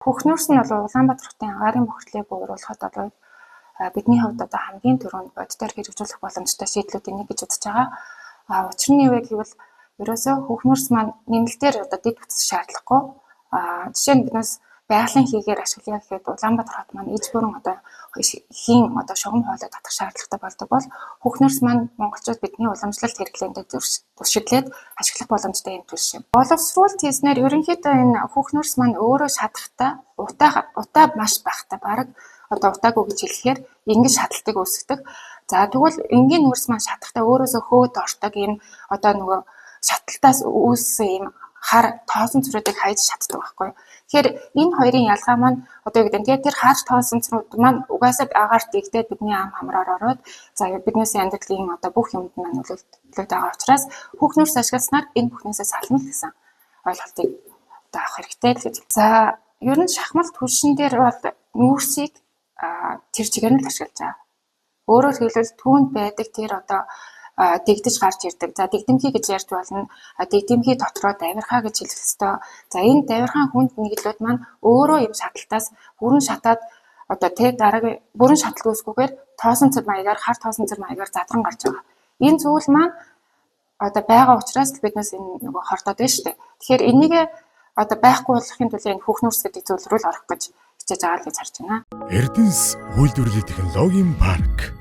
Хөхнөрс нь бол Улаанбаатар хотын агаарын бохирдлыг бууруулахад бол бидний хувьд одоо хамгийн түрүүнд бодитоор хэрэгжүүлэх боломжтой шийдлүүдийн нэг гэж үзэж байгаа. Учир нь юу вэ гэвэл ерөөсөө хөхнөрс маань нэмэлтээр одоо дэд бүтц шаардлагагүй. Жишээ нь биднээс байгалийн хийгээр ашиглая гэхэд Улаанбаатар хот маань иж бүрэн одоо хийн одоо шугам хоолой татах шаардлагатай болдог бол хөхнөрс маань монголчууд бидний уламжлалт хэрэглээндээ зуршиглээд ашиглах боломжтой юм төрш юм. Боловсруулалт хийснээр ерөнхийдөө энэ хөхнөрс маань өөрөө шатахтаа утаа маш багатай, бараг одоо утаагүй гэж хэлэхээр энгийн шаталтыг үүсгэдэг. За, тэгвэл энгийн нүүрс маань шатахтаа өөрөөсөө хөөд ордог энэ одоо нөгөө шаталтаас үүссэн ийм хар тоосон цөрүүдийг хайж шатдаг байхгүй. Тэгэхээр энэ хоёрын ялгаа маань одоо юу гэдэг нь, тэгээд тэр хар тоосон цөрүүд маань угаасаа агаарт дэгдээд бидний ам хамраар ороод, за, биднээс амьдралын одоо бүх юмд маань нөлөөлөд байгаа учраас хөх нүүрс ашигласнаар энэ бүхнээсээ сална гэсэн ойлголтыг одоо авах хэрэгтэй л гэж. За, ер нь шахмал түлшин дээр бол нүүрсийг тэр чигээр нь л ашиглаж байгаа. Өөрөөр хэлбэл түүнд байдаг тэр одоо дэгдэж гарч ирдэг. За, дэгдэмхий гэж ярьж болно. Дэгдэмхий дотроо давирхаа гэж хэлэх ёстой. За, энэ давирхаан хүнд нэгдлүүд маань өөрөө юм шаталтаас бүрэн шатаад одоо тэ дараагийн бүрэн шаталт үүсгүүгээр тоосон цэр маягаар, хар тоосон цэр маягаар задран гарч байгаа. Энэ зүйл маань одоо байгаа учраас л биднээс энэ нөгөө хордоод байна шүү дээ. Тэгэхээр энийг одоо байхгүй болохын төлөө энэ хөх нүүрс гэдэг зүйл рүү л орох гэж хичээж байгаа л гэж харж байна. Эрдэнэс үйлдвэрлэлийн технологийн парк.